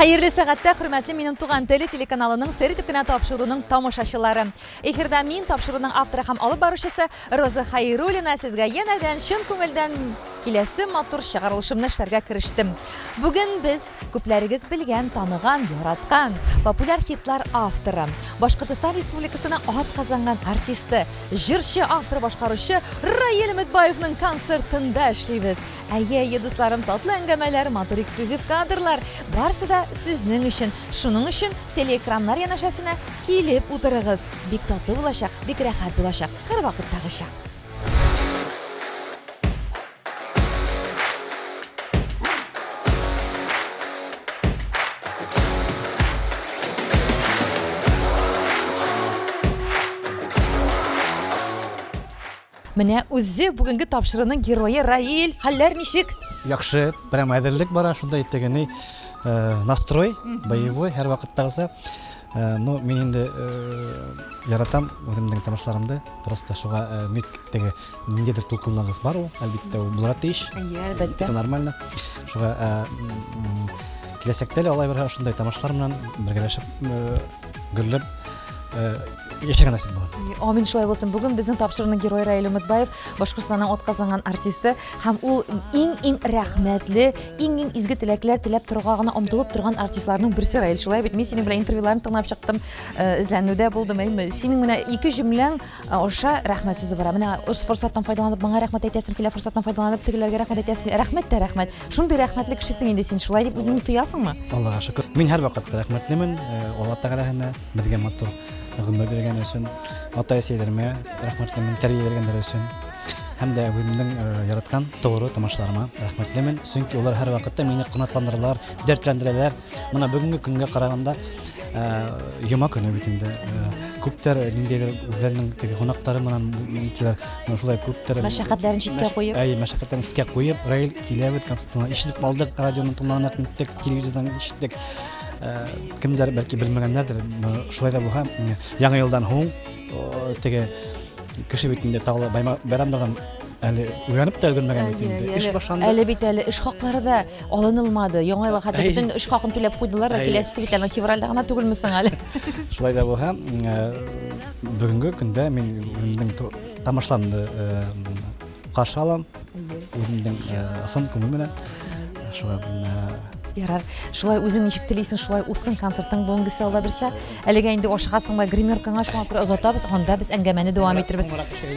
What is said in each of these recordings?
Хәерле сәгатьтә, хөрмәтле минем туган теле телеканалының сер итеп кенә тапшыруның тамашачылары. Эфирда мин, тапшыруның авторы һәм алып баручысы Роза Хайруллина сезгә янәдән чын күңелдән киләсе матур чыгарылышымны эшләргә керештем. Бүген без күпләрегез белгән, таныган, яраткан популяр хитлар авторы, Башкортостан Республикасының ат казанган артисты, җырчы, автор, башкаручы Раил Өметбаевның концертында эшлибез. Әйе, әйе, дусларым, татлы әңгәмәләр, матур эксклюзив кадрлар, барсы да сезнең өчен. Шуның өчен телеэкраннар янәшәсенә килеп утырыгыз. Бик татлы булачак, бик рәхәт булачак, һәрвакыттагыча. Менә үзе бүгенге тапшыруның герое Раил. Хәлләр ничек? Яхшы, прям әзерлек бара, шундай тегене э, настрой боевой һәрвакыттагысы. Э, ну, мин инде э, яратам үземнең тамашаларымды. Просто шуңа э, бик теге ниндидер дулкынланыш бар ул, әлбәттә, ул булырга тиеш. Әйе, әлбәттә. Это нормально. Шуңа э, киләчәктә лә алай бер шундай тамашалар белән бергәләшеп э, гөрләп э, Яшәргә насыйп була. Амин шулай булсын. Бүген безнең тапшыруның герое Раил Өметбаев, Башкортстанның атказанган артисты һәм ул иң-иң рәхмәтле, иң-иң изге теләкләр теләп торырга гына омтылып торган артистларның берсе Раил. Шулай бит, мин синең белән интервьюларны тыңлап чыктым, э, эзләнүдә булдым. Әйме, синең менә ике җөмләң э, аша рәхмәт сүзе бара. Менә ошо форсаттан файдаланып моңа рәхмәт әйтәсем килә, форсаттан файдаланып тегеләргә рәхмәт әйтәсем килә. Рәхмәт тә рәхмәт. Шундый рәхмәтле кешесең инде син, шулай дип үзеңне тоясыңмы? Аллага шөкер. Мин һәрвакыт рәхмәтлемен, э, Алла Тәгаләһенә, безгә матур гомер биргән өчен, ата-әсәйләремә рәхмәтлемен, тәрбия биргәннәре өчен. Һәм дә үземнең э, яраткан тугры тамашаларыма рәхмәтлемен, чөнки улар һәрвакытта мине канатландыралар, дәртләндерәләр. Менә бүгенге көнгә караганда э, йома көне бит инде. Э, күптәр ниндидер үзләренең теге кунаклары менән нитәләр, менә шулай күптәр Мәшәкатьләрен читкә куеп. Әй, мәшәкатьләрен читкә куеп, Раил киләбез концертына ишетеп алдык, радионы тыңланып ниттек, телевизордан ишеттек. Э, кемдер бәлки белмәгәннәрдер, шулай да булһа, яңа елдан һуң теге кеше бит инде тагы бәйрәмнәрдән әле уянып та өлгермәгән бит инде. Эш башланды. Әле бит әле эш хаклары да алынылмады. Яңа елга хәтта бөтен эш хакын түләп куйдылар да, киләсе бит әле февральдә гына түгелме соң әле? Шулай да булһа, бүгенге көндә мин үземнең тамашаларымны каршы алам. Үземнең ысын күңел белән. Шуңа Ярар. Шулай үзең ничек телисең, шулай узсын концертың бүгенгесе алла бирсә. Әлегә инде ашыгасың ба гримеркаңа, шуңа күрә озатабыз. Анда без әңгәмәне дәвам иттербез.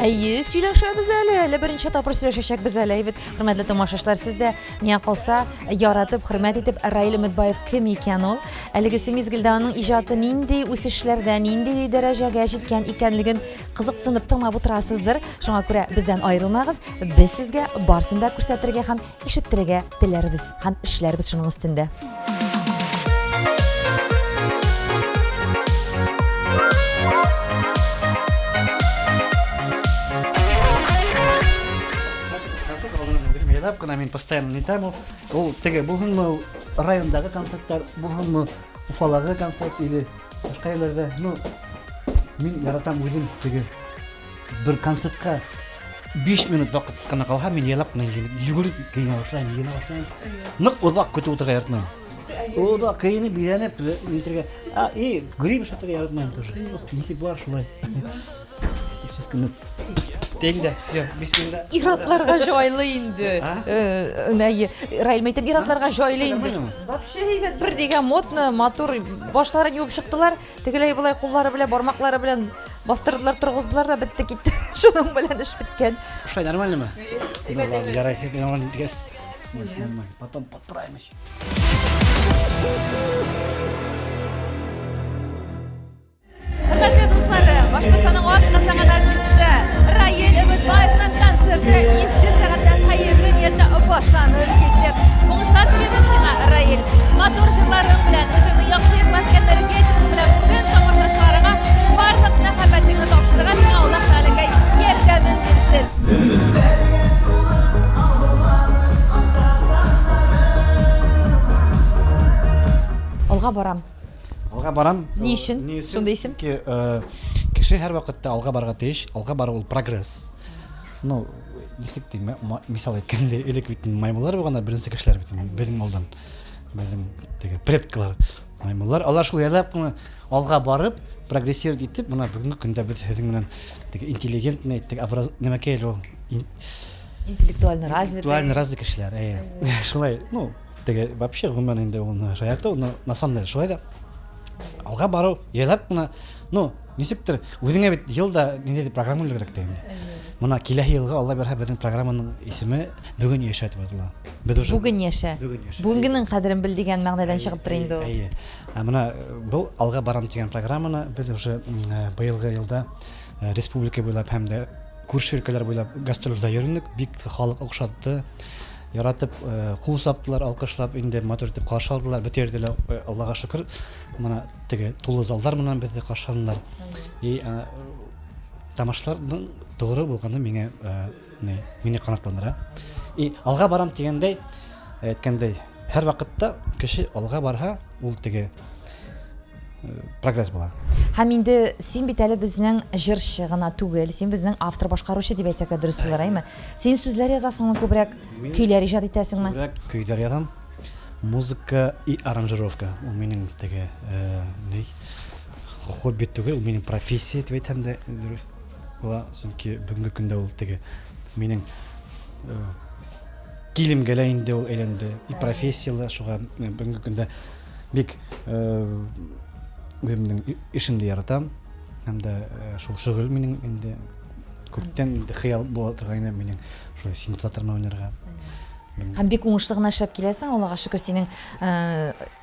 Әйе, сөйләшәбез әле. Әле берничә тапкыр сөйләшәчәкбез әле. Әйбәт. Хөрмәтле тамашачылар, сез дә миңа калса, яратып, хөрмәт итеп Раил Өметбаев кем икән ул? Әлегесе мизгелдә аның иҗаты нинди үсешләрдә, нинди дәрәҗәгә җиткән икәнлеген Кызыксынып тыңлап утырасыздыр, шуңа күрә бездән аерылмагыз, без сезгә барсын да күрсәтергә һәм ишеттерергә теләрбез һәм эшләрбез шуның өстендә. Ялап кына мин постоянно не там ул теге булһынмы райондагы концертлар булһынмы Уфалагы концерт или Башка җирләрдә, ну, мин яратам үзем теге бер концертка 5 минут вакыт кына калса, мин елап кына йөгереп киенә башлыйм, киенә башлыйм. Нык озак көтеп утырырга яратмыйм. Озак киенеп, бизәнеп, нитергә. А, и грим ясатырга яратмыйм тоже. Просто ничек бар шулай. Прическаны Тегендә, все, бисмилла. Ир-атларга җайлы инде. Э, Әйе, Раил әйтәм, ир-атларга җайлы инде. Вообще әйбәт бер дигән модно, матур башларын юып чыктылар. Тегеләй болай куллары белән, бармаклары белән бастырдылар, торгыздылар да бетте китте. Шуның белән эш беткән. Шулай нормальныймы? Ну ладно, ярай, нормально дигәс. Нормально. Потом подправим еще. Хөрмәтле дусларым, Башкортстанның ат казанган артисты Раил Өметбаевның концерты изге сәгатьтә хәерле нияттә башланып китте. Уңышлар телибез сиңа, Раил. Матур җырларың белән, үзеңнең яхшы ихлас энергетикаң белән бүген тамашачыларыңа барлык мәхәббәтеңне тапшырырга сиңа Аллаһ Тәгаләкәй ярдәмен бирсен. Алга барам. Алга барам. Ни өчен? Ни өчен? Шундый исем? Чөнки э, кеше һәрвакытта алга барырга тиеш. Алга бару ул прогресс. Ну, ничек дим, мисал әйткәндә, элек бит маймыллар булганнар, беренче кешеләр бит безнең алдан. Безнең теге предкалар маймыллар. Алар шул җайлап кына алга барып, прогрессировать итеп, менә бүгенге көндә без сезнең белән теге интеллигентный, теге образ, нәмәкәй әле ул. Интеллектуально развитый. Интеллектуально развитый кешеләр, әйе. Шулай, ну, теге вообще гомумән инде ул шаярту, но на самом деле шулай да. Алга бару, җайлап кына, ну, ничектер, үзеңә бит елда ниндидер программа кирәк тә инде. Мына киләһе елга Алла бирһә безнең программаның исеме Бүген яшә дип атала. Без уже Бүген яшә. Бүген яшә. Бүгенгенең кадерен бел дигән мәгънәдән чыгып тора инде ул. Әйе. Ә менә э, был алга барам дигән программаны без уже э, быелгы елда э, республика буйлап һәм дә күрше өлкәләр буйлап гастрольдә йөрендек. Бик халык охшатты. Яратып кул саптылар, алкышлап инде матур итеп каршы алдылар. Бөтен җирдә лә Аллага шөкер, менә теге тулы заллар белән безне каршы алдылар. И тамашаларның тугры булганы миңа не, мине канатландыра. И алга барам дигәндәй, әйткәндәй, һәр вакытта кеше алга барһа, ул теге э, прогресс була. Һәм инде син бит әле безнең җырчы гына түгел, син безнең автор башкаручы дип әйтсәк тә дөрес булыр, әйме? Син сүзләр язасыңмы күбрәк, көйләр иҗат итәсеңме? Күбрәк көйләр язам. Музыка и аранжировка. Ул минем теге, э, ни, хобби түгел, ул минем профессия дип әйтәм дә дөрес. Була, чөнки бүгенге көндә ул теге минем э, килемгә лә инде ул әйләнде. И профессияле шуга э, бүгенге көндә бик э, үземнең эшемне яратам. Һәм дә шул шөгыль минем инде күптән инде хыял була торган иде минем шул синтезаторны уйнарга. Һәм бик уңышлы гына эшләп киләсең, Аллага шөкер, синең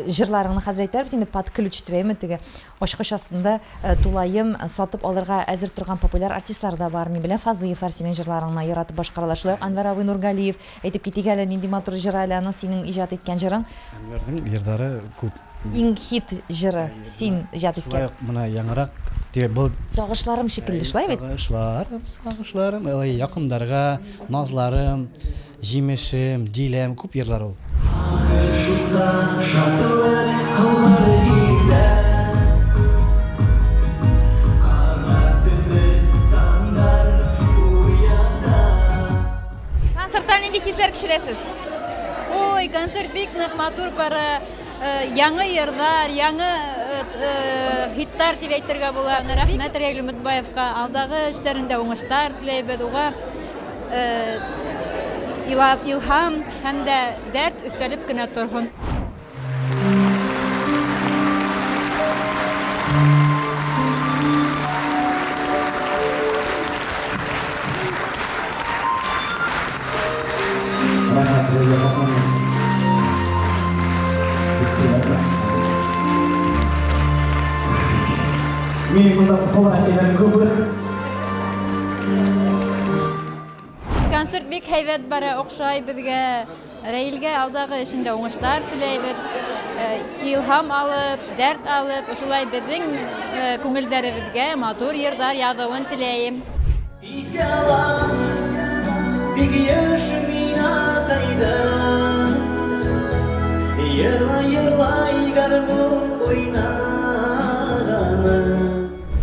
җырларыңны хәзер әйтәләр бит инде под ключ дип, әйме, теге Ачкыч астында тулаем сатып алырга әзер торган популяр артистлар да бар. Мин беләм, Фазлыевлар синең җырларыңны яратып башкаралар. Шулай ук Әнвәр абый Нургалиев. Әйтеп китик әле, нинди матур җыр әле аның синең иҗат иткән җырың. Әнвәрнең җырлары күп. Иң хит җыры син иҗат иткән. Шулай ук менә яңарак теге был Сагышларым шикелле, шулай бит? Сагышларым, сагышларым, алай якындарга, назларым. Җимешем, Диләм, күп җырлар ул. Концертта нинди хисләр кичерәсез? Ой, концерт бик нык матур бара. Э, яңа йырлар, яңа э, э, хитлар дип әйтергә була. Рәхмәт Рәил Өметбаевка. Алдагы эшләрендә уңышлар теләйбез. Уга Илһам һәм дә дәрт өстәлеп кенә торһын. Мин монда фотографияләрем күп. Концерт бик һәйбәт бара, охшай безгә. Рәилгә алдагы эшендә уңышлар теләйбез. Э, илһам алып, дәрт алып, шулай безнең э, күңелдәребезгә матур йырлар язуын теләйм. Искә алам, бик еш мин атайды. Йырлай-йырлай гармун уйнаганын.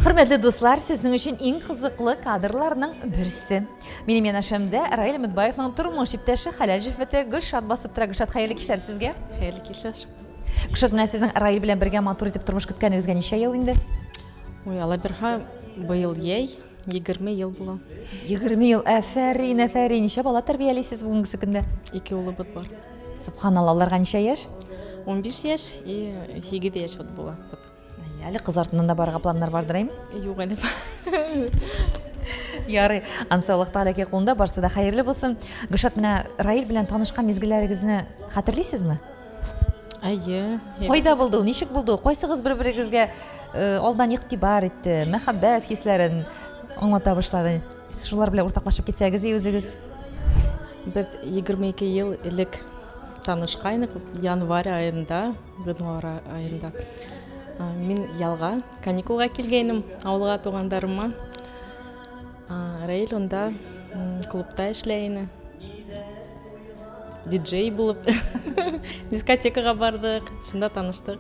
Хөрмәтле дуслар, сезнең өчен иң кызыклы кадрларның берсе. Минем янәшәмдә Раил Өметбаевның тормыш иптәше, хәләл җефете Гөлшат басып тора. Гөлшат, хәерле кичләр сезгә. Хәерле кичләр. Гөлшат, менә сезнең Раил белән бергә матур итеп тормыш көткәнегезгә ничә ел инде? Ой, Алла бирһә, быел ей 20 ел була. 20 ел, әфәрин, әфәрин. Ничә бала тәрбиялисез бүгенге көндә? Ике улыбыз бар. Субханалла, аларга ничә яшь? 15 яшь и 8 яшь вот була. Әле кыз артыннан да барырга планнар бардыр, әйме? Юк әле. Ярый, ансы Аллаһ Тәгаләгә кулында, барсы да хәерле булсын. Гөлшат, менә Раил белән танышкан мизгелләрегезне хәтерлисезме? Әйе. Кайда булды ул, ничек булды ул? Кайсыгыз бер-берегезгә э, алдан игътибар итте, мәхәббәт хисләрен аңлата башлады? Шулар белән уртаклашып китсәгез и үзегез. Без 22 ел элек танышкайнык, январь аенда. Гыйнвар аенда мин ялга, каникулга килгәйнем авылга тугандарыма. Раил онда клубта эшләй ине. Диджей булып дискотекага бардык, шунда таныштык.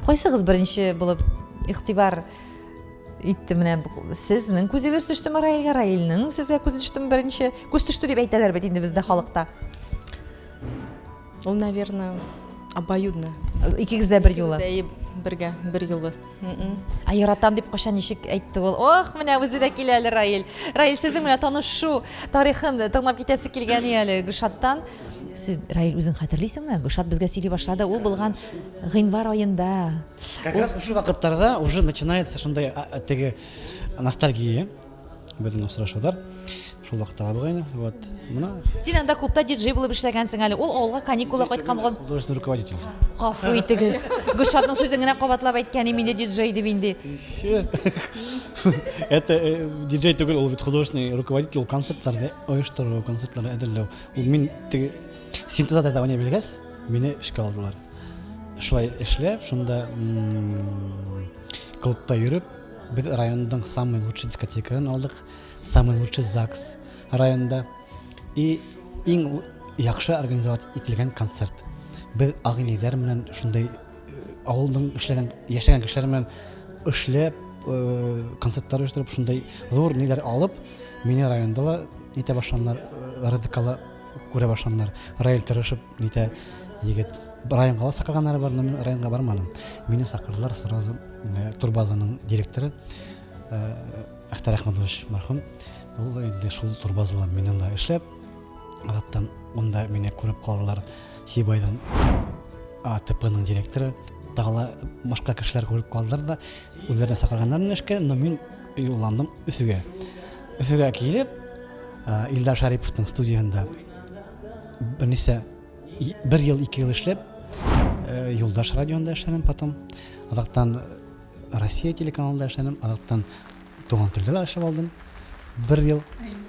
Кайсыгыз беренче булып игътибар итте менә сезнең күзегез төштеме Раилгә, Раилнең сезгә күзе төштеме беренче? Күз төште дип әйтәләр бит инде бездә халыкта. Ул, наверное, обоюдно. Икегез дә бер юлы. Бәй бергә, бер юлы. Ә яратам дип кайчан ничек әйтте ул? Ох, менә үзе дә килә әле Раил. Раил, сезнең менә танышу тарихын тыңлап китәсе килгән әле Гөлшаттан. Сез, Раил, үзең хәтерлисеңме? Гөлшат безгә сөйли башлады. Ул булган гыйнвар аенда. Как раз шул вакытларда уже начинается шундай теге ностальгия. Безнең очрашулар шул вакытта бугайны. Вот. Менә. Син анда клубта диджей булып эшләгәнсең әле. Ул авылга каникулга кайткан булган. Художественный руководитель. Гафу итегез. Гөлшатның сүзен генә кабатлап әйткән инде диджей дип инде. Это э, диджей түгел, ул бит художественный руководитель, ул концертларда оештыру, концертларда әзерләү. Ул мин теге синтезаторда уйный белгәч, мине эшкә алдылар. Шулай эшләп, шунда клубта йөреп, Без районның самый лучший дискотекасын алдык, самый лучший ЗАГС районда и иң яхшы организовать ителгән концерт. Без агыниләр белән шундай э, авылның эшләгән, яшәгән кешеләр белән эшләп, э, концертлар оештырып, шундай зур ниләр алып, мине районда ла нитә башладылар, э, РДКла күрә башладылар. Раил тырышып нитә егет. Районга ла чакырганнары бар, но мин районга бармадым. Мине чакырдылар сразу Э, турбазаның директоры э, Әхтәр Әхмәтович мәрхүм. Ул инде шул турбазала минем дә эшләп, адаттан унда мине күреп калдылар Сибайдан АТПның директоры. Тагы ла башка кешеләр күреп калдылар да, үзләренә чакырганнар мине эшкә, но мин юлландым Өфегә. Өфегә килеп, э, Илдар Шариповның студиясендә берничә бер ел, ике ел эшләп, э, Юлдаш радионда эшләдем потом. Азактан Россия телеканалында эшләдем, азактан Туган телдә дә эшләп алдым. Бер ел.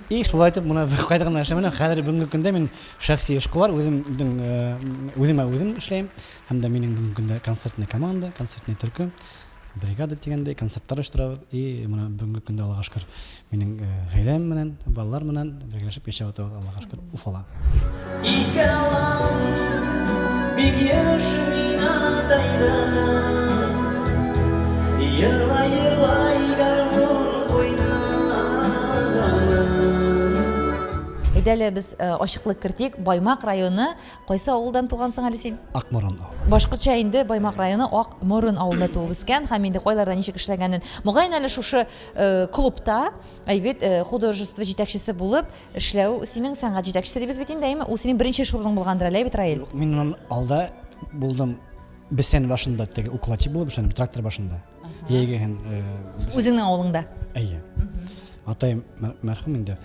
И шулай итеп, менә кайда гына эшләмәдем. Хәзер бүгенге көндә мин шәхси эшкуар, үземнең э, үземә үзем эшләйм. Һәм дә минем бүгенге көндә концертный команда, концертный төркем. Бригада дигәндәй концертлар оештырабыз. И менә бүгенге көндә Аллага шөкер, минем э, гаиләм белән, балалар белән бергәләшеп яшәп ятабыз, Аллага шөкер, Уфала. Ике алам, бик яшь мин атайдым. Йырлай-йырлай гармун уйнаганым. Әйдә әле без э, ачыклык кертик. Баймак районы Кайсы авылдан тугансың әле син? Акморын авылы. Башкортча инде Баймак районы Ак Морын авылында туып үскән һәм инде кайларда ничек эшләгәнен. Мөгаен әле шушы э, клубта әйбит э, художество җитәкчесе булып эшләү синең сәнгать җитәкчесе дибез бит инде, әйме? Ул синең беренче эш урының булгандыр әле, әйбит, Раил? Мин моннан алда булдым бесән башында теге укладчик булып эшләдем, трактор башында. Йәйгән э, Үзеңнең авылыңда. Әйе. Атаем мәрхүм инде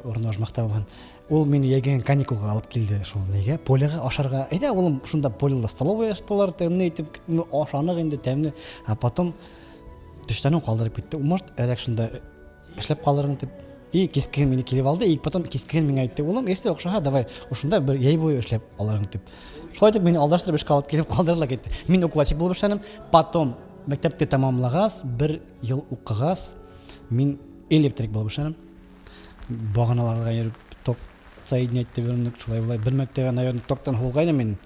урыны ожмахта булган. Ул мине йәйгән каникулга алып килде шул нигә, полега ашарга. Әйдә, улым, шунда поледа столовая ачтылар, тәмле итеп ашанык инде, тәмле. А потом төштән үк калдырып китте. Может, әләк шунда эшләп калырың дип. И кискен мине килеп алды, и потом кискен миңа әйтте, улым, если охшаһа, давай, ошында бер йәй буе эшләп алырың дип. Шулай итеп мине алдаштырып эшкә алып килеп калдырдылар китте. Мин укладчик булып эшләдем. Потом мәктәптә тәмамлагач, бер ел укыгач, мин электрик булып эшләдем. Баганаларга йөреп ток соединять дип йөрдек, шулай болай. Бер мәртәбә, наверное, токтан һулгайным мин.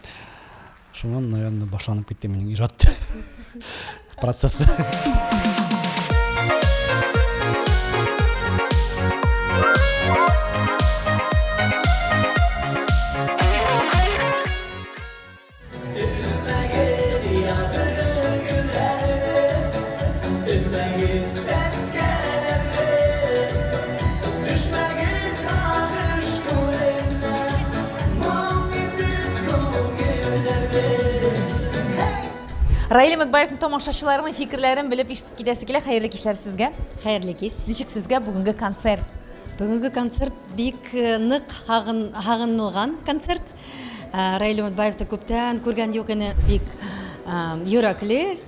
Шуннан, наверное, башланып китте минем иҗат процессы. Раил Өметбаевның тамашачыларының фикерләрен белеп ишетеп китәсе килә. Хәерле кичләр сезгә. Хәерле кич. Ничек сезгә бүгенге концерт? Бүгенге концерт бик э, нык һагынылган концерт. Раил Өметбаевны күптән күргән юк ине. Бик йөрәкле,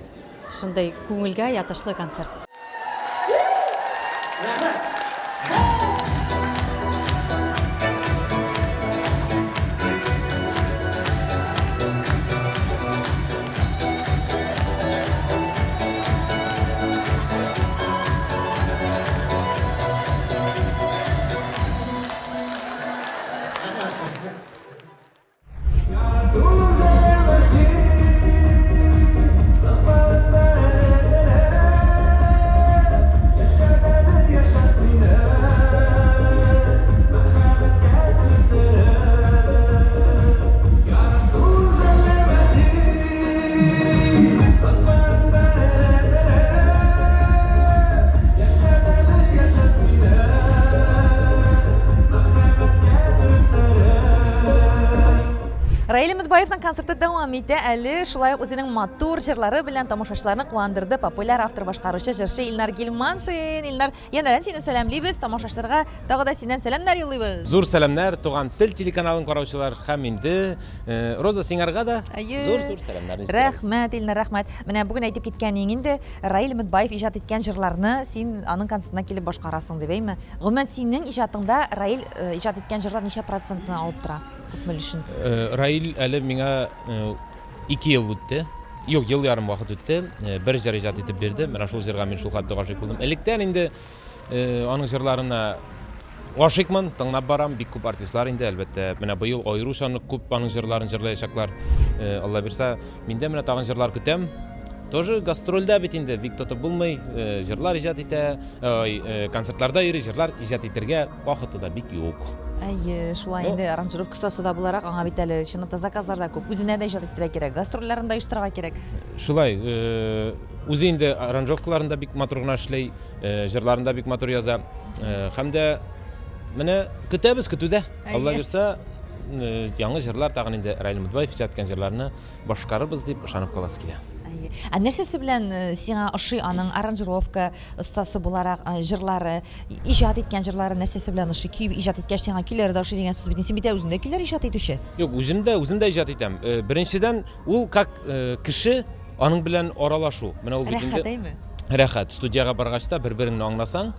шундый күңелгә ятышлы концерт. Раил Өметбаевның концерты дәвам итә. Әле шулай ук үзенең матур җырлары белән тамашачыларны куандырды популяр автор башкаручы җырчы Илнар Гилманшин. Илнар, янәдән сине сәламлибез, тамашачыларга тагы да синнән сәламнәр юллыйбыз. Зур сәламнәр туган тел телеканалын караучылар һәм инде э, Роза сиңарга да зур-зур сәламнәрне җиткерәбез. Рәхмәт, Илнар, рәхмәт. Менә бүген әйтеп киткәнең инде, Раил Өметбаев иҗат иткән җырларны син аның концертына килеп башкарасың дип, әйме? Гомумән, синең иҗатыңда Раил э, иҗат иткән җырлар ничә процентны алып тора? Күпме өлешен? Э, Раил әле миңа э, ике ел үтте. Юк, ел ярым вакыт үтте. Э, бер җыр иҗат итеп бирде. Менә шул җырга мин шул хәтле гашыйк булдым. Электән инде аның җырларына гашыйкмын, тыңлап барам. Бик күп артистлар инде, әлбәттә. Менә быел аеруча нык күп аның җырларын җырлаячаклар. Алла бирса, мин дә менә тагын җырлар көтәм. Тоже гастрольдә бит инде, бик тотып булмый. Җырлар иҗат итә, концертларда йөри, җырлар иҗат итергә вакыты да бик юк. Әйе, шулай инде аранжировка остасы да буларак, аңа бит әле чынлап та заказлар да күп. Үзенә дә иҗат итәргә кирәк, гастрольләрен дә оештырырга кирәк. Шулай, үзе инде аранжировкаларын да бик матур гына эшли, җырларын да бик матур яза. Һәм дә менә көтәбез, көтүдә. Алла бирса, яңа җырлар тагын инде Раил Мутбаев иҗат иткән җырларны башкарырбыз дип ышанып каласы килә. Ә нәрсәсе белән сиңа ошый аның аранжировка остасы буларак җырлары, иҗат иткән җырлары нәрсәсе белән ошый? Көй иҗат иткәч сиңа көйләре дә ошый дигән сүз бит. Син бит үзең дә көйләр иҗат итүче. Юк, үзем дә, үзем дә иҗат итәм. Беренчедән, ул как кеше, аның белән аралашу. Менә ул бит инде. Рәхәт, әйме? Рәхәт. Студиягә баргач та бер-береңне аңласаң,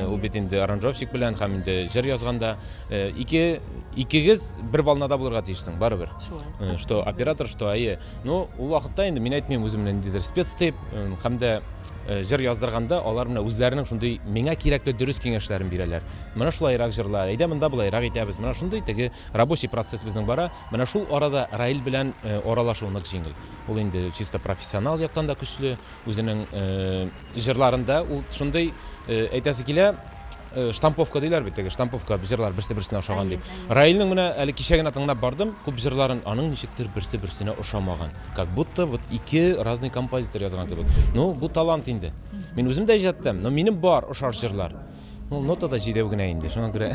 ул бит инде аранжировщик белән һәм инде җыр язганда ике икегез бер волнада булырга тиешсең, барыбер. Шулай. Что оператор, что әйе. Ну, ул вакытта инде мин әйтмим үземне ниндидер спец дип, һәм дә җыр яздырганда алар менә үзләренең шундый миңа кирәкле дөрес киңәшләрен бирәләр. Менә шулайрак җырла, әйдә монда болайрак итәбез. Менә шундый теге рабочий процесс безнең бара. Менә шул арада Раил белән аралашу нык җиңел. Ул инде чисто профессионал яктан да көчле, үзенең җырларында ул шундый әйтәсе килә, штамповка диләр бит теге, штамповка җырлар берсе берсенә ошаган дип. Раилнең менә әле кичә генә тыңлап бардым, күп җырларын аның ничектер берсе берсенә ошамаган. Как будто вот ике разный композитор язган кебек. Ну, бу талант инде. Мин үзем дә иҗат итәм, но минем бар ошар җырлар. Ну, нота да җидәү генә инде, шуңа күрә.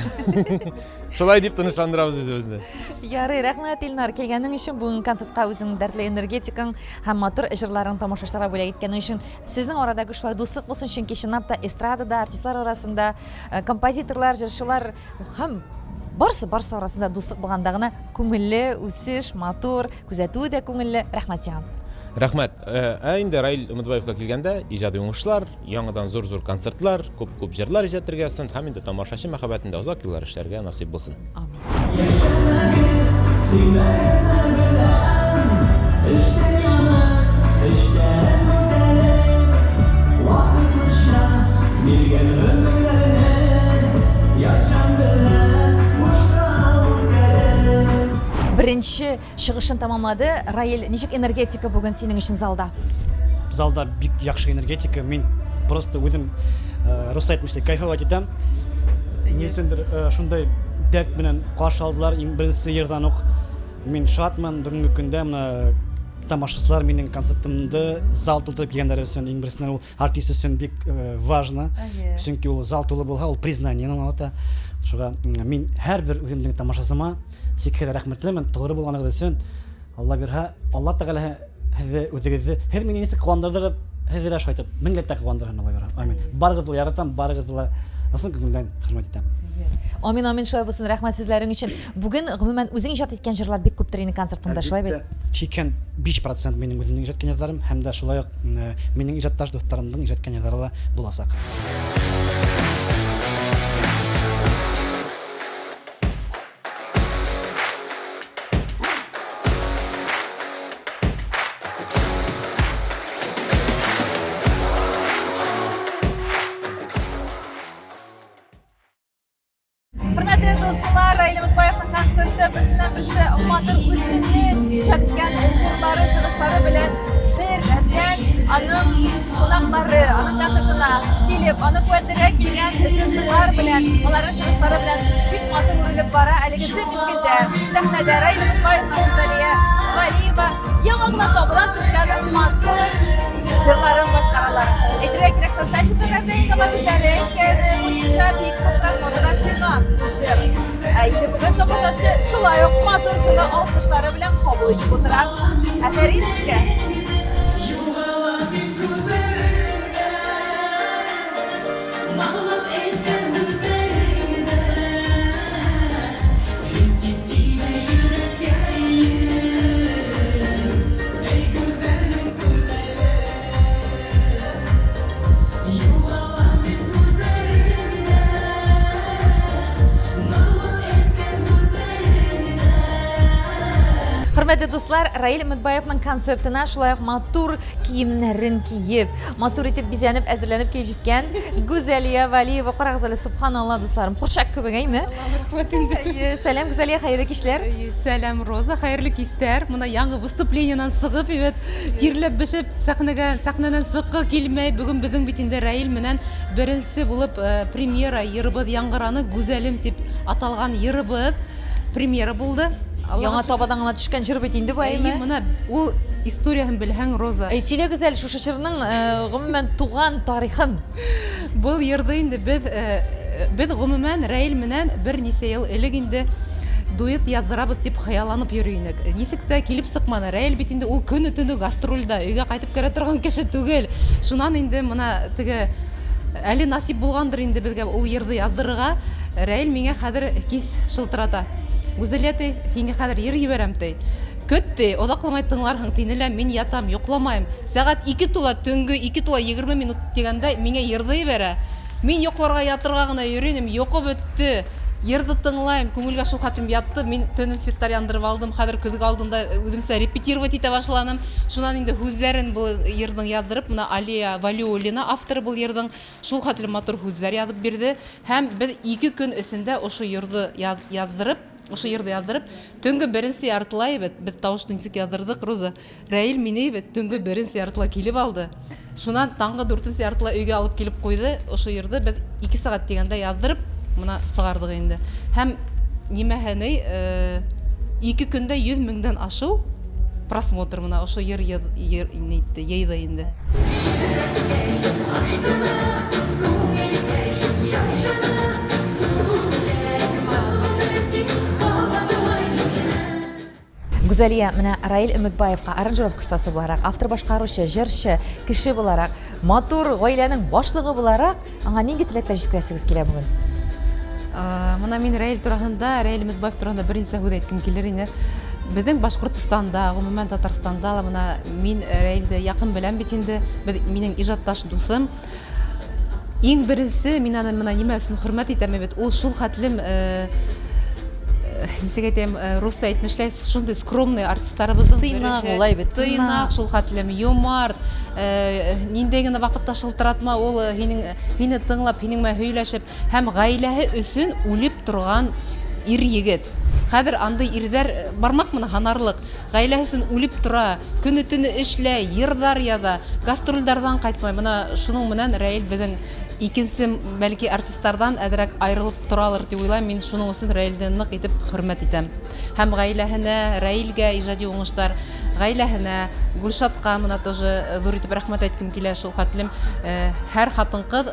Шулай дип тынычландырабыз үзебезне. Ярый, рәхмәт, Илнар, килгәнең өчен, бүгенге концертка үзеңнең дәртле энергетикаң һәм матур җырларың тамашачыларга бүләк иткәнең өчен. Сезнең арадагы шулай дуслык булсын, чөнки чынлап та эстрадада, артистлар арасында, э, композиторлар, җырчылар һәм барысы барысы арасында дуслык булганда гына күңелле үсеш, матур, күзәтүе дә күңелле. Рәхмәт сиңа. Рәхмәт. Э, ә инде Раил Өметбаевка килгәндә, иҗади уңышлар, яңадан зур-зур концертлар, күп-күп җырлар иҗат итәргә язсын һәм инде тамашачы мәхәббәтендә озак еллар эшләргә насыйп булсын. Амин. Яшәмәгез сөймәгәннәр белән, Эчтән янып, эчтән үртәлеп, Вакытлыча биргән гомерләрне Ят җан белән бушка үткәреп. Беренче Чыгышын тәмамлады. Раил, ничек энергетика бүген синең өчен залда? Залда бик яхшы энергетика. Мин просто үзем э, русча әйтмешли кайфовать итәм. Ни өчендер э, шундай дәрт белән каршы алдылар иң беренче елдан ук. Мин шатмын бүгенге көндә менә тамашачылар минем концертымды зал тутырып килгәннәре өчен иң беренчедән ул артист өчен бик э, важно. Чөнки ул зал тулы булса, ул признание аңлата. Шуңа мин һәрбер үземнең тамашасыма чиксез рәхмәтлемен, тугры булганыгыз өчен. Алла бирһә, Алла Тәгалә һезе үзегезне, һез мине ничек куандырдыгыз, һезе дә шулай итеп меңләтә куандырсын Алла бирһә. Амин. Барыгызны да яратам, барыгызны да ысын күңелдән хөрмәт итәм. Амин, амин, шулай булсын. Рәхмәт сүзләрең өчен. Бүген, гомумән, үзең иҗат иткән җырлар бик күптер инде концертыңда, шулай бит? 85% минем үземнең иҗат иткән җырларым һәм дә шулай ук минем иҗатташ дусларымның иҗат иткән җырлары да булачак. Хөрмәтле дуслар, Раил Өметбаевның концерты берсеннән берсе матур үзенең иҗат иткән җырлары, чыгышлары белән бер рәттән аның кунаклары, аның концертына килеп, аны куәтләргә килгән җырчылар белән, аларның чыгышлары белән бик матур үрелеп бара. Әлегесе мизгелдә сәхнәдә Раил Өметбаев һәм Рузалия Галиева яңа гына табылан төшкән матур җырларын башкаралар. Әйтергә кирәк, социаль челтәрләрдә инде алар үзләре әйткәне буенча бик күп просмотрлар җыйган бу җыр. Ә инде бүген тамашачы шулай ук матур җылы алкышлары белән кабул итеп утыра. Афәрин сезгә! Хөрмәтле дуслар, Раил Өметбаевның концертына шулай ук матур киемнәрен киеп, матур итеп бизәнеп, әзерләнеп килеп җиткән Гүзәлия Валиева. Карагыз әле, субханалла, дусларым, курчак кебек, әйме? Рәхмәт инде. Сәлам, Гүзәлия, хәерле кичләр. Сәлам, Роза, хәерле кистәр. Мына яңы выступлениеннан сыгып, әйбәт, тирләп бешеп, Сәхнәгә, сәхнәдән сыкы килмәй. Бүген безнең бит инде Раил менән беренче булып э, премьера йырыбыз яңгыраны Гүзәлем дип аталган йырыбыз премьера булды. Яңа табадан гына төшкән җыр бит инде бу, әйеме? Әйе, менә ул историяһен белһәң, Роза. Әй, сөйләгез әле шушы җырның э, гомумән туган тарихын. Был йырды инде без э, без гомумән Раил менән берничә ел элек инде дуэт яздырабыз дип хыялланып йөри идек. Ничек тә килеп чыкмады. Раил бит инде ул көне-төне гастрольдә, өйгә кайтып керә торган кеше түгел. Шуннан инде менә теге әле насип булгандыр инде безгә ул йырды яздырырга. Раил миңа хәзер кич шылтырата. Гүзәлия ди, һиңә хәзер йыр җибәрәм ди. Көт ди, озакламый тыңларһың тине лә, мин ятам, йокламаем. Сәгать 2 тула, төнге 2 тула 20 минут дигәндә миңа йырды җибәрә. Мин йокларга ятырга гына йөри идем, йокы бетте. Йырды тыңлайм, күңелгә шул хәтлем ятты. Мин төнен светлар яндырып алдым, хәзер көзге алдында үземчә репетировать итә башланым. Шуннан инде һүзләрен бу йырның яздырып, менә Алия Валиуллина авторы бу йырның, шул хәтлем матур һүзләр язып бирде. Һәм без ике көн эчендә ошо йырды яздырып, ошо йырды яздырып, төнге беренче яртылай бит, без тавышны ничек яздырдык, Роза? Рәил мине бит төнге беренче яртыла килеп алды. Шуннан таңгы дүртенче яртыла өйгә алып килеп куйды. Ошо йырды без ике сәгать дигәндә яздырып, мына сыгардык инде. Һәм нимәһәни, э, ике көндә 100 меңдән ашу просмотр мына ошо йыр йыр нитте, йыйды инде. Гүзәлия, менә Раил Өметбаевка аранжировка остасы буларак, автор-башкаручы, җырчы, кеше буларак, матур гаиләнең башлыгы буларак, аңа нинди теләкләр җиткерәсегез килә бүген? Менә мин Раил турында, Раил Өметбаев турында берничә һүз әйткем килер иде. Безнең Башкортстанда, гомумән Татарстанда ла менә мин Раилне якын беләм бит инде. Без минем иҗатташ дусым. Иң беренче мин аны менә нимә өчен хөрмәт итәм бит, ул шул хәтлем э, э, ничек әйтәм, э, русча әйтмешләй, шундый скромный артистларыбызның Тыйнак улай бит, тыйнак, шул хәтлем юмарт, ниндәй генә вакытта шылтыратма, ул һинең һине тыңлап, һинең белән һөйләшеп һәм гаиләһе өчен үлеп торган ир егет. Хәзер андый ирләр бармак менә һанарлык. Гаиләсе өчен үлеп тора, көне-төне эшләй, йырдар яза, гастрольдардан кайтмай. Менә шуның менән Раил безнең икенче, бәлки, артистлардан әзрәк аерылып торалыр дип уйлыйм. Мин шуның өчен Раилне нык итеп хөрмәт итәм. Һәм гаиләһенә, Раилгә иҗади уңышлар, гаиләһенә, Гөлшатка менә тоже зур итеп рәхмәт әйткем килә, шул хәтлем һәр хатын-кыз,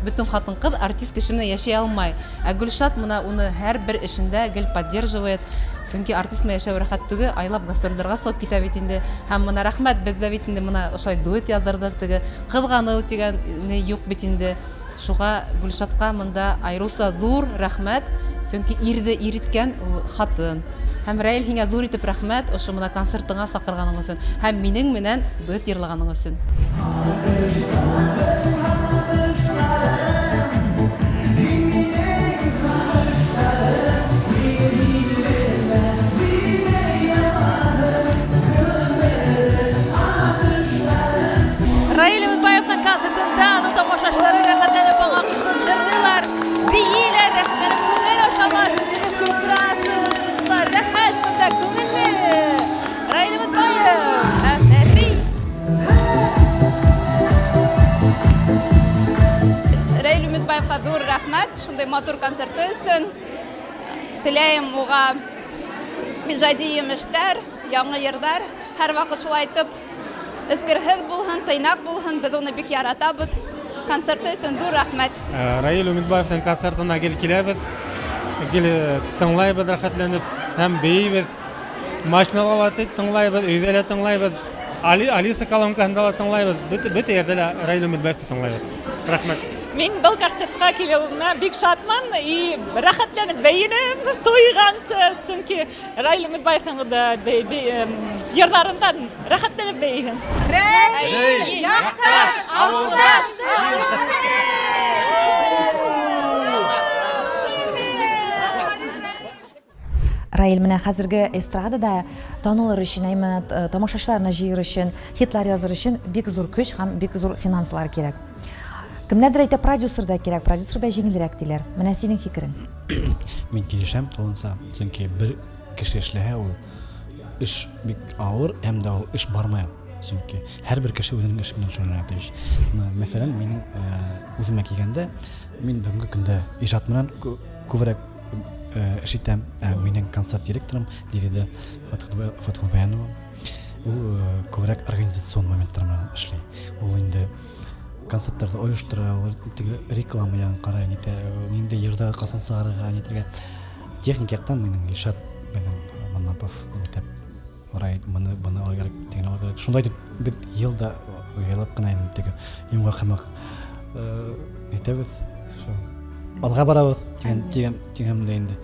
бөтен хатын-кыз артист кеше белән яши алмай. Ә Гөлшат менә уны һәрбер эшендә гел поддерживает. Чөнки артист белән яшәү рәхәт түгел, айлап гастрольләргә чыгып китә бит инде. Һәм менә рәхмәт, без дә бит инде менә ошолай дуэт яздырдык, теге кызгану дигәне юк бит инде. Шуга Гөлшатка монда аеруча зур рәхмәт, чөнки ирде ир иткән ул хатын. Һәм Раил, һиңә зур итеп рәхмәт, ошо менә концертыңа чакырганың өчен һәм минең менән дуэт йырлаганың өчен. Раил Өметбаевның концертында аның тамашачылары рәхәтләнеп аңа кушылып җырлыйлар, бииләр, рәхәтләнеп күңел ачалар. Үзегез күреп торасыз, дуслар, рәхәт монда, күңелле. Раил Өметбаев, афәрин! Раил Өметбаевка зур рәхмәт, шундый матур концерты өчен. Теләем уга иҗади емештәр, яңа йырдар. Һәрвакыт шулай итеп эскерһез булһын, тыйнак булһын, без уны бик яратабыз. Концерты өчен зур рәхмәт. Э, Раил Үмитбаевның концертына гел киләбез. Гел тыңлайбыз рәхәтләнеп һәм бейибез. Машинада ла тыңлайбыз, өйдә лә тыңлайбыз. Али, Алиса колонкасында ла тыңлайбыз. Бөтә, бөтә ердә лә Раил Өметбаевты тыңлайбыз. Рәхмәт. Мин был концертка килеүемә бик шатмын и рәхәтләнеп бәйенем туйгансы, чөнки Раил Өметбаевның да йырларыннан рәхәтләнеп бәйиһем. Рәил, якташ, авылдаш, Раил, менә хәзерге эстрадада танылыр өчен, әйме, э, тамашачыларны җыер өчен, хитлар языр өчен бик зур көч һәм бик зур финанслар кирәк. Кемнәрдер әйтә, продюсер да кирәк, продюсер белән җиңелрәк диләр. Менә синең фикерең. Мин килешәм тулынса, чөнки бер кеше эшләһә ул эш бик авыр һәм дә ул эш бармый. Чөнки һәрбер кеше үзенең эше белән шөгыльләнергә тиеш. Мәсәлән, минем э, үземә килгәндә, мин бүгенге көндә иҗат белән күбрәк эш итәм. Ә минем концерт директорым Лирида Фатхулбаянова. Ул күбрәк организацион моментлар белән эшли. Ул инде концертларда оештыра, ул теге реклама ягын карай, нитә, нинди йырда касан сыгарырга, нитәргә. Техник яктан минем Илшат безнең Маннапов нитәп Рай, моны, моны алырга кирәк, тегене алырга кирәк. Шундай дип без ел да уйлап кына инде теге йомгак һымак әйтәбез. Шул. Алга барабыз дигән дигән дигән дә инде.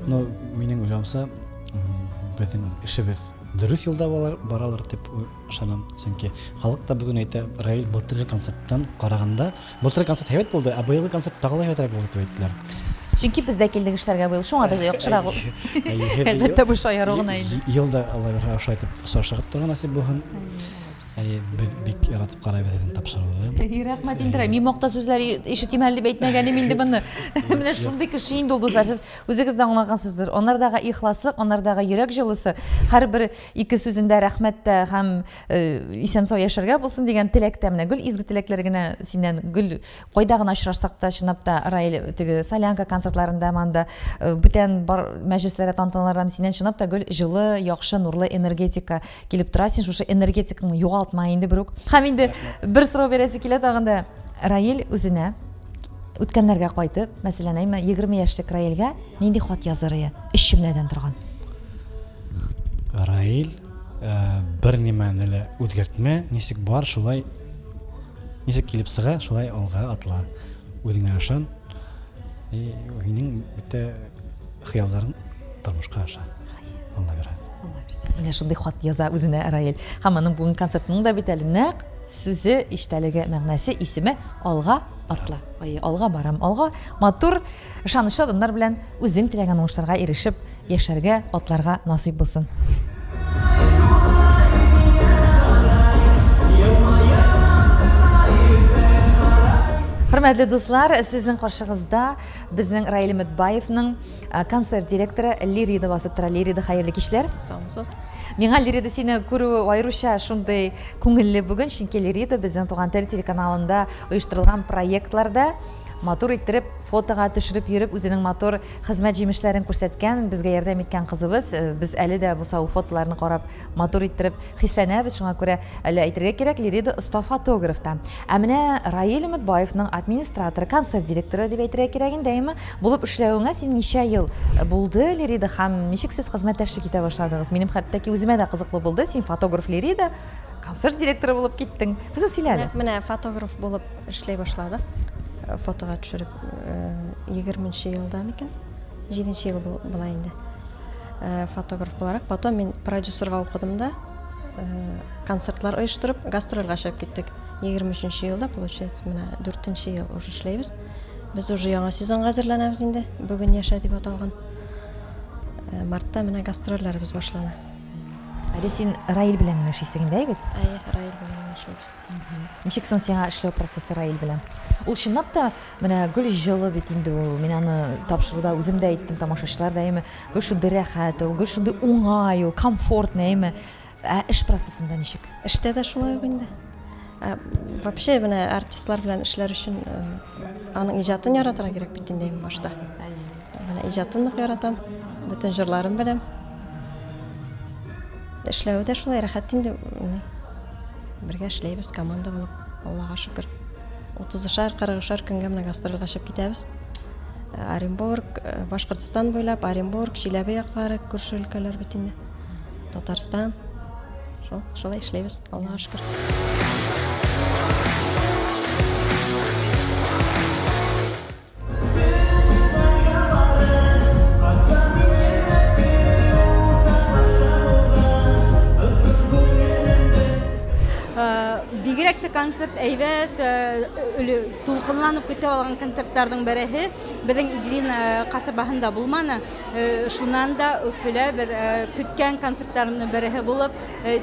Но минем уйлавымча, безнең эшебез дөрес юлда баралар дип ышанам. Чөнки халык та бүген әйтә, Раил былтыргы концерттан караганда Былтыр концерт һәйбәт булды, ә быелгы концерт тагы да һәйбәтрәк булды дип әйттеләр. Чөнки без дә килдек эшләргә быел, шуңа да яхшырак ул. Әлбәттә, бу шаяру гына инде. Ел да Алла бирһә ошай итеп сорашып торган насыйп булсын. Әйе, без бик яратып карайбыз сезнең тапшыруны. Рәхмәт инде, мин макта сүзләр ишетим әле дип әйтмәгәнем инде моны. Менә шундый кеше инде ул, дуслар, сез үзегез дә аңлагансыздыр. Анардагы ихласлык, анардагы йөрәк җылысы, һәрбер ике сүзендә рәхмәт тә һәм Э, исән-сау яшәргә булсын дигән теләктә менә гел изге теләкләр генә синнән гел кайда гына очрашсак та чынлап та Раил теге солянка концертларында манда э, бүтән бар мәҗлесләрдә тантаналарда синнән чынлап та гел җылы яхшы нурлы энергетика килеп тора син шушы энергетикаңны югалтма инде берүк һәм инде бер сорау бирәсе килә тагын да Раил үзенә үткәннәргә кайтып мәсәлән әйме 20 яшьлек Раилгә нинди хат языр иде өч җөмләдән торган Раил Э, бер нимәне лә үзгәртмә, ничек бар, шулай ничек килеп чыга, шулай алга атла. Үзеңә ышан. И синең бөтә хыялларың тормышка аша. Алла бирә. Алла бирсә. Менә шундый хат яза үзенә Раил. Һәм аның бүген концертының да бит әле нәкъ сүзе, эчтәлеге, мәгънәсе, исеме Алга атла. Ай, алга барам, алга. Матур, ышанычлы адымнар белән үзең теләгән уңышларга ирешеп, яшәргә, атларга насыйп булсын. Хөрмәтле дуслар, сезнең каршыгызда безнең Раил Өметбаевның э, концерт директоры Лирида басып тора. Лирида, хәерле кичләр. Саумысыз. Миңа Лирида сине күрү аеруча шундый күңелле бүген, чөнки Лирида безнең Туган тел телеканалында оештырылган проектларда матур иттереп фотога төшереп йөреп үзенең матур хезмәт җимешләрен күрсәткән, безгә ярдәм иткән кызыбыз. Э, без әле дә булса ул фотоларны карап матур иттереп хисләнәбез. Шуңа күрә әле әйтергә кирәк, Лирида оста фотограф та. Ә менә Раил Өметбаевның администраторы, концерт директоры дип әйтергә кирәк инде, әйеме? Булып эшләвеңә син ничә ел булды, Лирида, һәм ничек сез хезмәттәшлек итә башладыгыз? Минем хәтта ки үземә дә кызыклы булды. Син фотограф Лирида, концерт директоры булып киттең. Безгә сөйлә әле. Менә фотограф булып эшли башладык. Э, фотога төшереп 20 э, елда микән? 7 ел була инде. Э, фотограф буларак. Потом мин продюсерга укыдым да, концертлар оештырып, гастрольгә чыгып киттек. 23 елда, получается, менә 4 ел уже эшләйбез. Без уже яңа сезонга әзерләнәбез инде. Бүген яшә дип аталган. Мартта менә гастрольләребез башлана. Әле син Раил белән генә эшлисең инде, әйбәт? Әйе, Раил белән генә эшлибез. Ничек соң сиңа эшләү процессы Раил белән? Ул чынлап та менә гөл җылы бит инде ул. Мин аны тапшыруда үзем дә әйттем, тамашачылар да әйме. Гөл шундый рәхәт ул, гөл шундый уңай ул, комфортный әйме. Ә эш процессында ничек? Эштә дә шулай ук инде. Ә, вообще менә артистлар белән эшләр өчен э, аның иҗатын яратырга кирәк бит инде башта. Менә иҗатын нык яратам, бөтен җырларын беләм. Эшләве дә шулай рәхәт инде. Бергә эшләйбез команда булып, Аллага шөкер. 30-шар, 40-шар көнгә менә гастрольгә чыгып китәбез. Оренбург, Башкортстан буйлап, Оренбург, Чиләбе яклары, күрше өлкәләр бит инде. Татарстан. Шул, шулай эшләйбез, Аллага шөкер. Бигрәк тә концерт әйбәт, тулкынланып көтеп алган концертларның береһе. Безнең Иглин касабаһында булманы. Шуннан да Өфөлә без көткән концертларның береһе булып,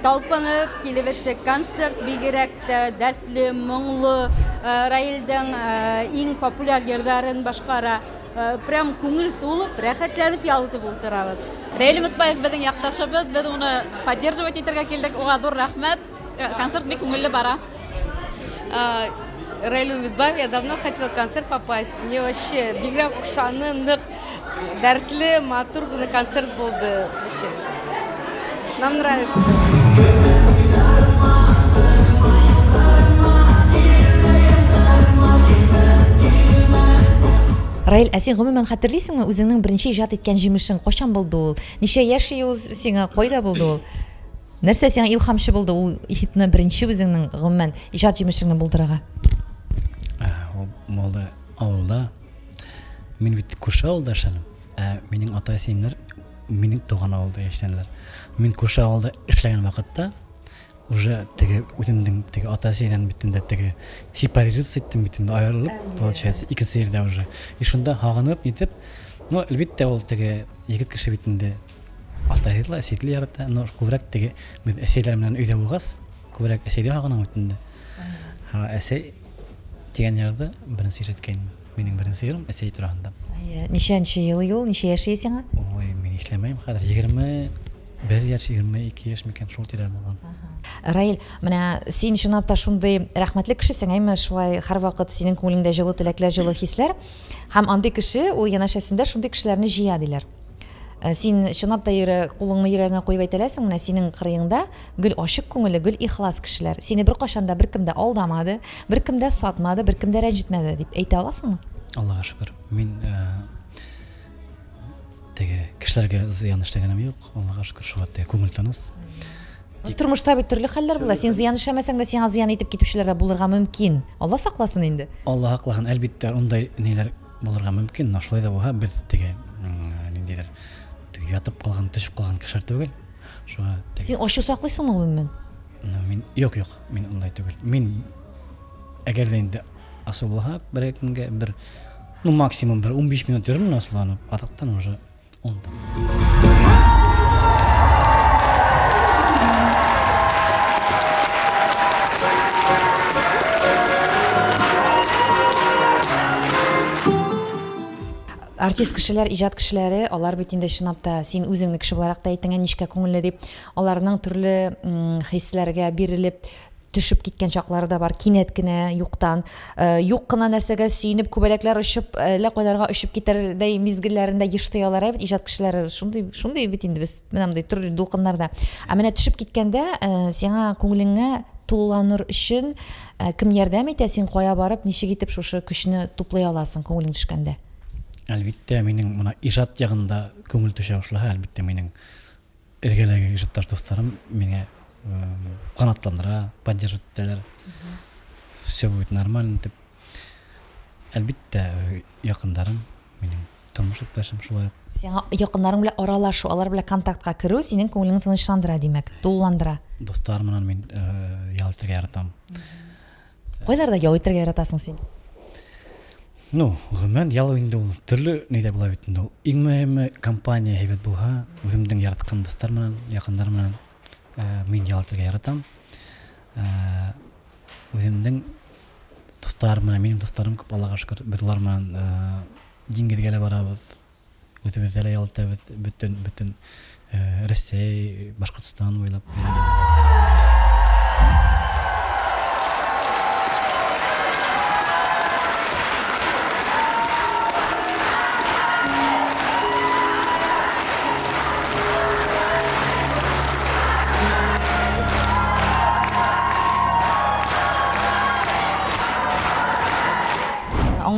талпынып килеп беттек. Концерт бигрәк тә дәртле, моңлы. Раилдең иң популяр йырларын башкара. Прям күңел тулып, рәхәтләнеп ял итеп утырабыз. Раил Өметбаев безнең якташыбыз, без уны поддерживать итәргә килдек. Уга зур рәхмәт. Концерт бик күңелле бара. Раиль Уметбаев, я давно хотела в концерт попасть. Мне вообще бигрәк охшаны, нык, дәртле, матур гына концерт булды вообще. Нам нравится. Раил, ә син гомумән хәтерлисеңме үзеңнең беренче иҗат иткән җимешең кайчан булды ул? Ничә яшь ул сиңа, кайда булды ул? Нәрсә сиңа илһамчы булды ул хитны беренче үзеңнең гомумән иҗат җимешеңне булдырырга? Ул булды авылда. Мин бит күрше авылда эшләдем. Ә минем ата-әсиемнәр минем туган авылда яшәделәр. Мин күрше авылда эшләгән вакытта уже теге үземнең теге ата-әсидән бит инде теге сепарироваться иттем бит инде аерылып, получается, икенче җирдә уже. И шунда һагынып нитеп, ну, әлбәттә, ул теге егет кеше бит инде ата-әсиде лә, әсиде ярата, но күбрәк теге без әсәйләр белән өйдә булгач, күбрәк әсәйдә һагынам бит инде. Һа, әсәй дигән җырды беренче ишеткән. Минем беренче йырым әсәй турасында. Әйе, ничәнче ел ул, ничә яшь сиңа? Ой, мин исләмәйм хәзер. 21 яшь, 22 яшь микән, шул тирә булган. Раил, менә син чынлап та шундый рәхмәтле кешесең, әйме, шулай һәрвакыт синең күңелеңдә җылы теләкләр, җылы хисләр. Һәм андый кеше ул янәшәсендә шундый кешеләрне җыя диләр. Э, син чынлап та йөрәк, кулыңны йөрәгеңә куеп әйтә аласың, менә синең кырыеңда гел ачык күңелле, гел ихлас кешеләр. Сине беркайчан да беркем дә алдамады, беркем дә сатмады, беркем дә рәнҗетмәде дип әйтә аласыңмы? Аллага шөкер. Мин э, теге кешеләргә зыян эшләгәнем юк. Аллага шөкер, шуңа теге күңел тыныч. Тик... Тормышта бит төрле хәлләр була. Син зыян эшләмәсәң дә, сиңа зыян итеп китүчеләр дә булырга мөмкин. Алла сакласын инде. Алла сакласын, әлбиттә, ундай ниләр булырга мөмкин, но шулай да булса, без теге ниндидер теге ятып калган, төшеп калган кешеләр түгел. Шуңа теге... Син ачу саклыйсыңмы гомумән? Ну, мин юк, юк, мин ундай түгел. Мин әгәр дә инде асу булса, бер кемгә бер ну максимум бер 15 минут йөрермен асуланып, азактан уже онытам. Артист кешеләр, иҗат кешеләре, алар бит инде чынлап та син үзеңне кеше буларак та әйттең, нечкә күңелле дип, аларның төрле хисләргә бирелеп төшеп киткән чаклары да бар, кинәт кенә юктан, э, юк кына нәрсәгә сөенеп, күбәләкләр очып, әллә кайларга очып китәрдәй мизгелләрендә еш тоялар, ә бит иҗат кешеләре шундый, шундый бит инде без менә мондый төрле дулкыннарда. Ә менә төшеп киткәндә, э, сиңа күңелеңә тулыланыр өчен э, кем ярдәм итә, син кая барып, ничек итеп шушы көчне туплый аласың күңелең төшкәндә? Әлбиттә, минем менә иҗат ягында күңел төшә башласа, әлбиттә, минем Эргәдәге иҗатташ дусларым мине канатландыра, поддерживать итәләр. Все будет нормально дип. Әлбиттә, якындарым, минем тормыш иптәшем шулай ук. Сиңа якыннарың белән аралашу, алар белән контактка керү синең күңелеңне тынычландыра, димәк, тулыландыра. Дуслар белән мин ял итәргә яратам. Кайларда ял итәргә яратасың син? Ну, гомумән, ял инде ул төрле нидә була бит инде ул. Иң мөһиме компания әйбәт булһа, үземнең яраткан дуслар белән, якыннар белән э, мин ял итәргә яратам. Э, үземнең дуслар белән, минем дусларым күп, Аллага шөкер, без алар белән э, диңгезгә дә барабыз, Үзебездә дә ял итәбез, бөтен, бөтен э, Рәсәй, Башкортстан буйлап.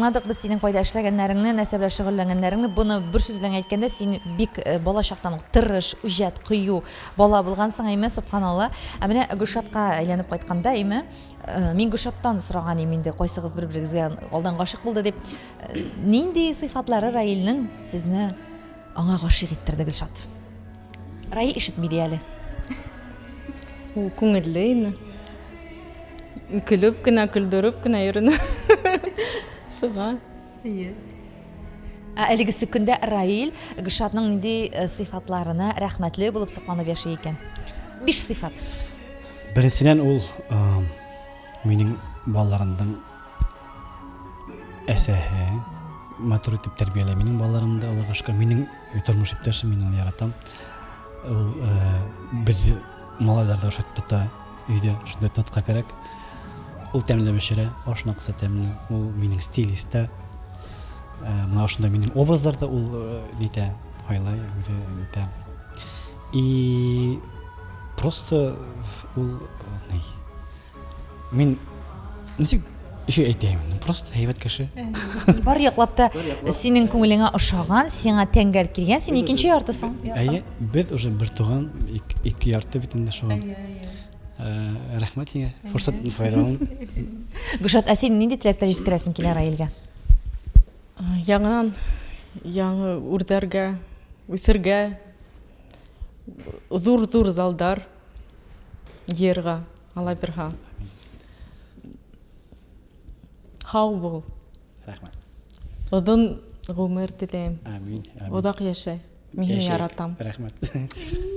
Аңладык без синең кайда эшләгәннәреңне, нәрсә белән шөгыльләнгәннәреңне. Буны бер сүз белән әйткәндә, син бик э, бала чактан ук тырыш, үҗәт, кыю бала булгансың, әйме, субханалла. Ә менә Гөлшатка әйләнеп кайтканда, әйме, э, мин Гөлшаттан сораган идем инде, кайсыгыз бер-берегезгә алдан гашыйк булды дип. Э, нинди сыйфатлары Раилнең сезне аңа гашыйк иттерде, Гөлшат? Раил ишетми ди әле. Ул күңелле инде. Көлеп кенә, көлдереп кенә йөренә. Шуңа. Әйе. Ә әлегесе көндә Раил Гөлшатның нинди э, сыйфатларына рәхмәтле булып сокланып яши икән? Биш сыйфат. Беренчедән ул э, минем балаларымның әсәһе, матур итеп тәрбияли минем балаларымны да, Аллага шөкер. Минем тормыш иптәшем, мин аны яратам. Ул э, без малайлар да шулай тота өйдә, шундай тотка кирәк. Ул тәмле пешерә, аш накса тәмле. Ул минем стилист та. Э, менә шундай минем образларда ул э, нитә, һайлай, үзе нитә. И просто ул ни Мин ничек еще әйтәйем? Просто әйбәт кеше. Бар яклап та синең күңелеңә ошаган, сиңа тәңгәл килгән, син икенче яртысың. Әйе, без уже бер туган, ике ярты бит инде шуңа. Э, рәхмәт сиңа, форсаттан файдалан. Гөлшат, ә син нинди теләкләр җиткерәсең килә Раилгә? Яңадан яңа үрдәргә, үсергә, зур-зур залдар йыйырга, Алла бирһа. Һау бул. Рәхмәт. Озын гомер теләйм. Амин. Озак яшә. Мин сине яратам. Рәхмәт.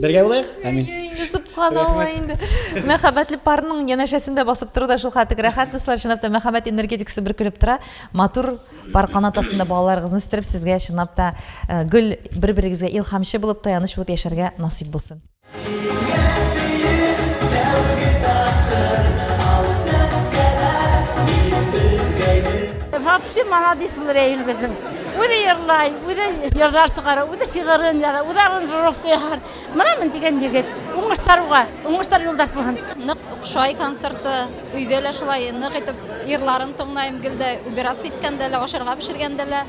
Бергә булыйк. Амин. Инде субханалла инде. Мәхәббәтле парның янәшәсендә басып тору да шул хәтле рәхәт, дуслар. Чынлап та мәхәббәт энергетикасы бөркелеп тора. Матур пар канат астында балаларыгызны үстереп, сезгә чынлап та э, гөл бер-берегезгә илһамчы булып, таяныч булып яшәргә насыйп булсын. Вообще молодец ул Рәил безнең. Үзе йырлай, үзе йырлар чыгара, үзе шигырен яза, үзе аранжировка ясар. Менә мин дигән егет. Уңышлар уга, уңышлар юлдаш булсын. Нык охшай концерты. Өйдә лә шулай нык итеп йырларын тыңлайм, гел дә убираться иткәндә лә, ашарга пешергәндә лә.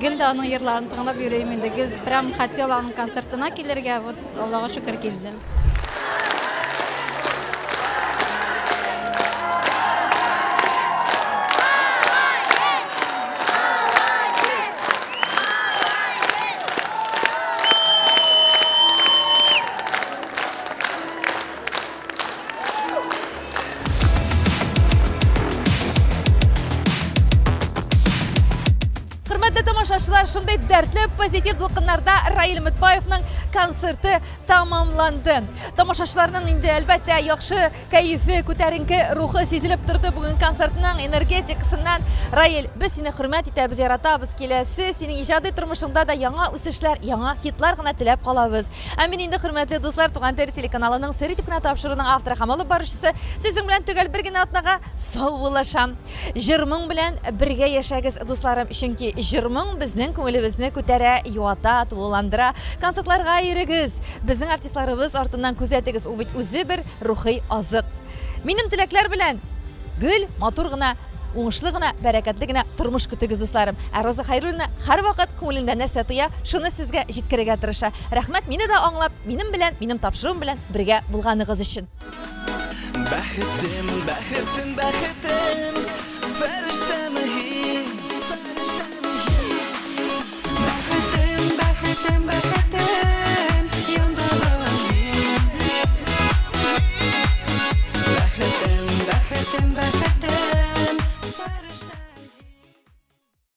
Гел дә аның йырларын тыңлап йөрим инде. Гел прям хотела аның концертына килергә, вот Аллага шөкер килдем. Хөрмәтле тамашачылар, шундый дәртле позитив дулкыннарда Раил Өметбаевның концерты тамамланды. Тамашачыларның инде әлбәттә яхшы кәефе, күтәренке рухы сизелеп торды бүген концертның энергетикасыннан. Раил, без сине хөрмәт итәбез, яратабыз. Киләсе синең иҗади тормышыңда да яңа үсешләр, яңа хитлар гына теләп калабыз. Ә мин инде, хөрмәтле дуслар, Туган тел телеканалының Сер итеп кенә тапшыруының авторы һәм алып баручысы, сезнең белән төгәл бер генә атнага саубуллашам. Җыр-моң белән бергә яшәгез, дусларым, чөнки җыр-моң безнең күңелебезне күтәрә, юата, тулыландыра. Концертларга йөрегез, безнең артистларыбыз артыннан күзәтегез, ул бит үзе бер рухи азык. Минем теләкләр белән гел матур гына, уңышлы гына, бәрәкәтле генә тормыш көтегез, дусларым. Ә Роза Хәйруллина һәрвакыт күңелендә нәрсә тоя, шуны сезгә җиткерергә тырыша. Рәхмәт, мине дә аңлап, минем белән, минем тапшыруым белән бергә булганыгыз өчен. Бәхетем, бәхетем, бәхетем, фәрештәм һин, фәрештәм һин. Бәхетем, бәхетем, бәхетем.